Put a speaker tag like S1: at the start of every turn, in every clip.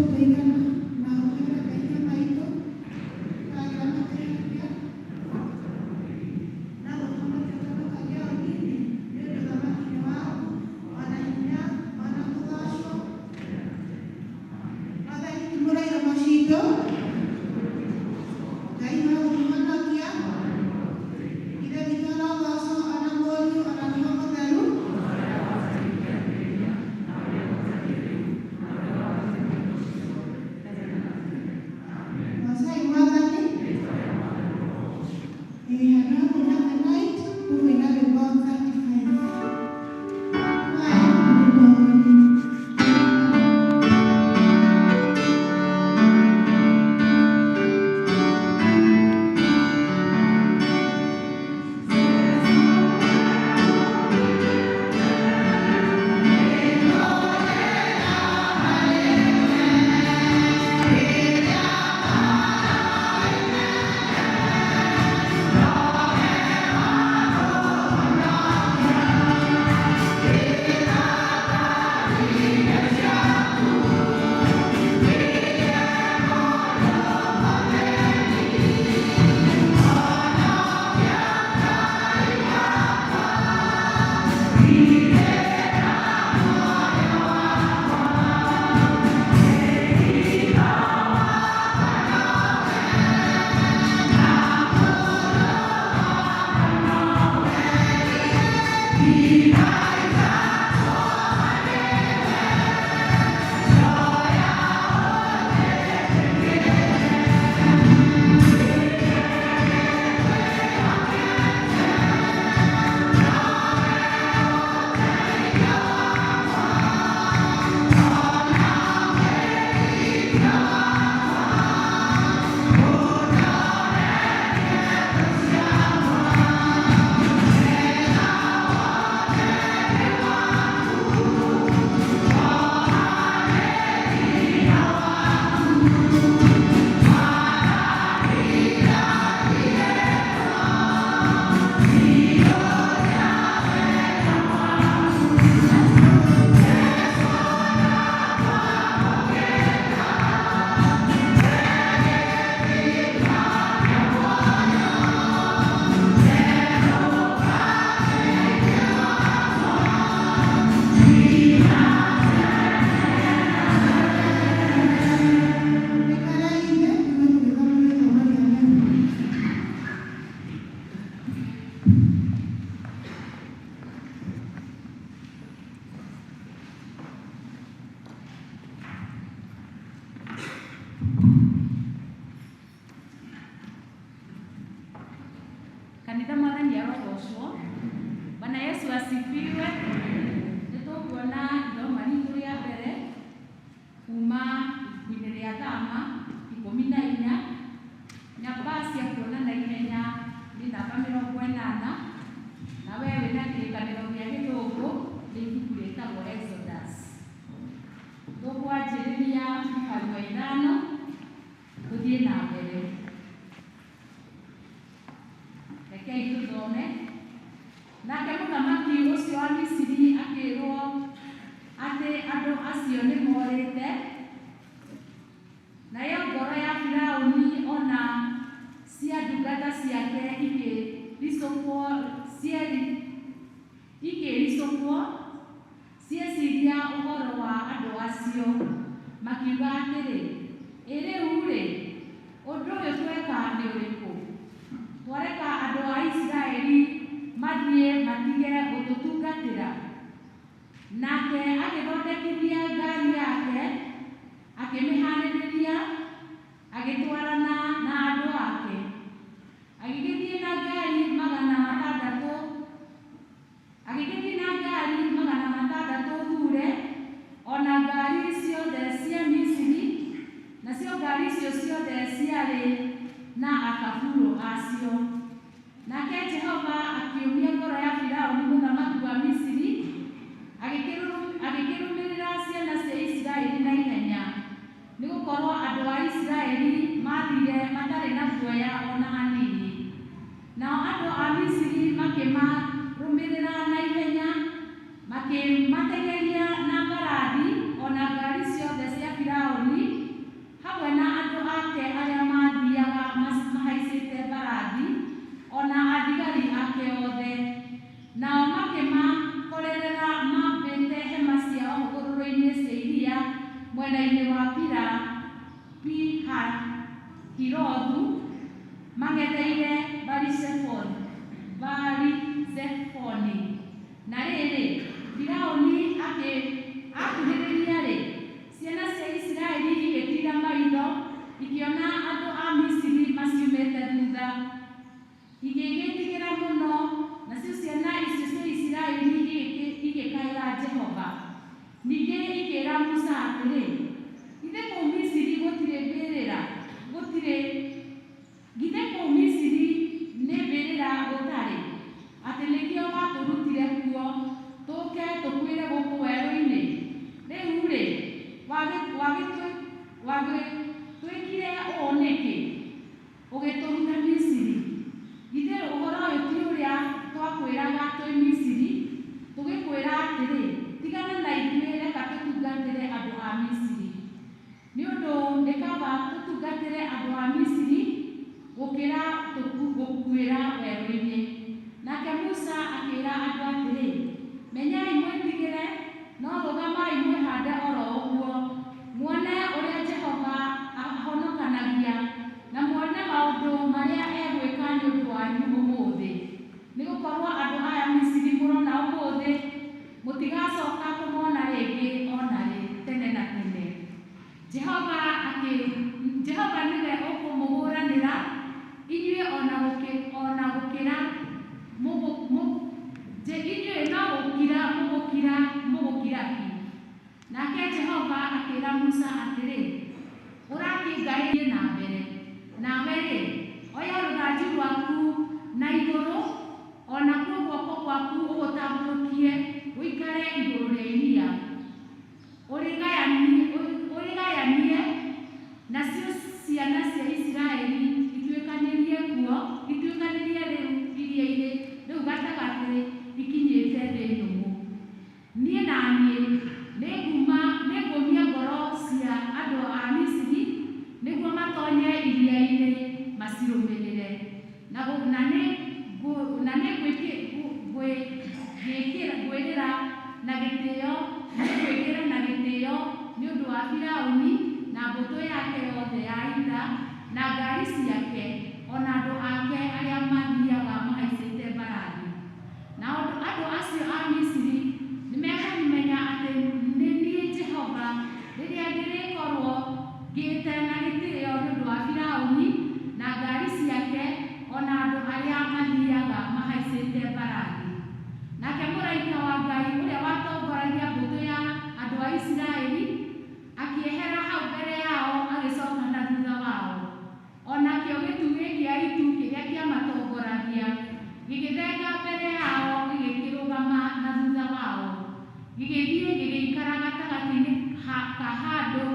S1: Gũtũigana na ũtuohere mehia maitũ ta arĩa matwĩhagia na gũtũhonokia ũthonokagie ũnini, nĩ ũndũ ũthamaki nĩ waku, ona hinya, ona kũgocwo. Mwathani, tumũra iromo citũ. Ngai wa gũtũhonokia. Ithe witũ arogocwo, ona Mũriũ, ona Roho Mũtheru. Gocai Mwathani. Ĩĩ, handũ ha kũina tonight, tũkũina rwĩmbo 35. Kwaya, mũtũtongorie. Tũikare ithe, tũme tũgĩthoma gĩthomo kĩa rĩu.
S2: Kanitha, Mwathani arogocwo. Bwana Yesu asifiwe. Nĩ tũkuona ithoma ritũ rĩa mbere kuma ibuku-inĩ rĩa Thama 14, namba cia kuona na ihenya nĩ namba 80, na we wĩna Kĩrĩkanĩro gĩa Gĩthũngũ nĩ ibuku rĩtagwo Exodus. Tũkwanjĩrĩria mũhari wa 5 tũthiĩ na mbere. Rekei tũthome. Nake mũthamaki ũcio wa Misiri akĩrwo atĩ andũ acio nĩ morĩte, nayo ngoro ya Firaũni o na cia ndungata ciake ikĩĩricũkwo cieciria ũhoro wa andũ acio, makiuga atĩrĩ, "Ĩ rĩu-rĩ, ũndũ ũyũ tweka nĩ ũrĩkũ? Twareka andũ a Isiraeli mathiĩ matige gũtũtungatĩra?" Nake agĩthondekithia ngaari yake, akĩmĩhaarĩria, agĩtwarana na andũ ake. Agĩgĩthiĩ na ngaari 600, agĩgĩthiĩ na ngaari 600 thure, o na ngaari ciothe cia Misiri, nacio ngaari icio ciothe ciarĩ na akaburũ acio. Nake Jehova akĩũmia ngoro ya Firaũni mũthamaki wa Misiri, agĩkĩrũmĩrĩra ciana cia Isiraeli na ihenya, nĩ gũkorũo andũ a Isiraeli maathiire matarĩ na guoya o na hanini. Nao andũ a Misiri makĩmarũmĩrĩra na ihenya, makĩmateng'eria na mbarathi, o na ngaari ciothe cia Firaũni. wa Pi-Hahirothu, mang'etheire Baali-Zefoni. Na rĩrĩ, Firaũni akuhĩrĩria-rĩ, ciana cia Isiraeli igĩtiira maitho, ikĩona andũ a Misiri maciumĩte thutha. Igĩgĩĩtigĩra mũno, nacio ciana icio cia Isiraeli igĩkaĩra Jehova. Ningĩ ikĩĩra Musa atĩrĩ, Githĩ kũu Misiri gũtirĩ mbĩrĩra gũtirĩ githĩ kũu Misiri nĩ mbĩrĩra gũtarĩ, atĩ nĩkĩo watũrutire kuo tũũke tũkuĩre gũkũ werũ-inĩ? Rĩu-rĩ, wagĩtwĩkire ũũ nĩkĩ, ũgĩtũruta Misiri? Githĩ ũhoro ũyũ ti ũrĩa twakwĩraga twĩ Misiri, tũgĩkwĩra atĩrĩ, 'Tigana na ithuĩ reka tũtungatĩre andũ a Misiri'? Nĩ ũndũ nĩ kaba tũtungatĩre andũ a Misiri gũkĩra gũkuĩra werũ-inĩ. Nake Musa akĩĩra andũ atĩrĩ, Menyai mwĩtigĩre, no rũgamai mwĩhaande o ro ũguo, muone ũrĩa Jehova ahonokanagia, na muone maũndũ marĩa egwĩka nĩ ũndũ wanyu ũmũthĩ. Nĩgũkorwo andũ aya Misiri mũrona ũmũthĩ, mũtigacooka kũmona rĩngĩ o na rĩ tene na tene. Jehova akĩ Jehova nĩwe ũkũmũhũranĩra inyuĩ o na gũkĩra inyuĩ no gũkira mũgũkira mũgũkira ki. Nake Jehova akĩĩra Musa atĩrĩ, Ũrakĩngaĩrie na mbere. Nawe-rĩ, oya rũthanju rwaku na igũrũ, o nakuo guoko gwaku ũgũtambũrũkie gũikare igũrũ rĩa iria, ũrĩgayanie, nacio ciana cia Isiraeli ituĩkanĩrie kuo, ituĩkanĩrie rĩu iria-inĩ rĩu gatagatĩ ikinyĩte thĩ nyũmũ. Niĩ na niĩ nĩngũmia ngoro cia andũ a Misiri nĩguo matoonye iria-inĩ macirũmĩrĩre. Na nĩngwĩkĩra na gĩtĩĩo nĩngwĩkĩra na gĩtĩĩo nĩ ũndũ wa Firaũni na mbũtũ yake yothe ya ita, na ngaari ciake, o na andũ ake arĩa mathiiaga mahaicĩte mbarathi. Nao andũ acio a Misiri nĩmekũmenya atĩ nĩ niĩ Jehova rĩrĩa ndĩrĩkorwo ngĩte na gĩtĩĩo nĩ ũndũ wa Firaũni na ngaari ciake, o na andũ arĩa mathiiaga mahaicĩte mbarathi. Nake mũraika wa Ngai ũrĩa watongoragia mbũtũ ya andũ a Isiraeli akĩehera hau mbere yao agĩcooka na thutha wao. O nakĩo gĩtugĩ kĩa itu kĩrĩa kĩamatongoragia gĩgĩthenga mbere yao gĩgĩkĩrũgama na thutha wao, gĩgĩthiĩ gĩgĩikara gatagatĩ-inĩ ka handũ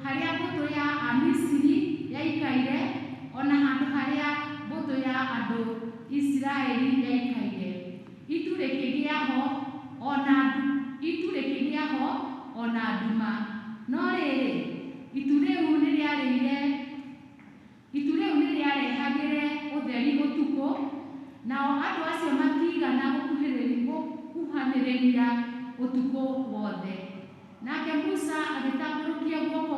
S2: harĩa mbũtũ ya Amisiri yaikaire, o na handũ harĩa mbũtũ ya andũ Isiraeli yaikaire. Itu rĩkĩgĩa ho o na nduma. No rĩrĩ, itu rĩu nĩrĩarehagĩre ũtheri ũtukũ, nao andũ acio matiigana gũkuhanĩrĩria ũtukũ wothe. Nake Musa agĩtambũrũkia guoko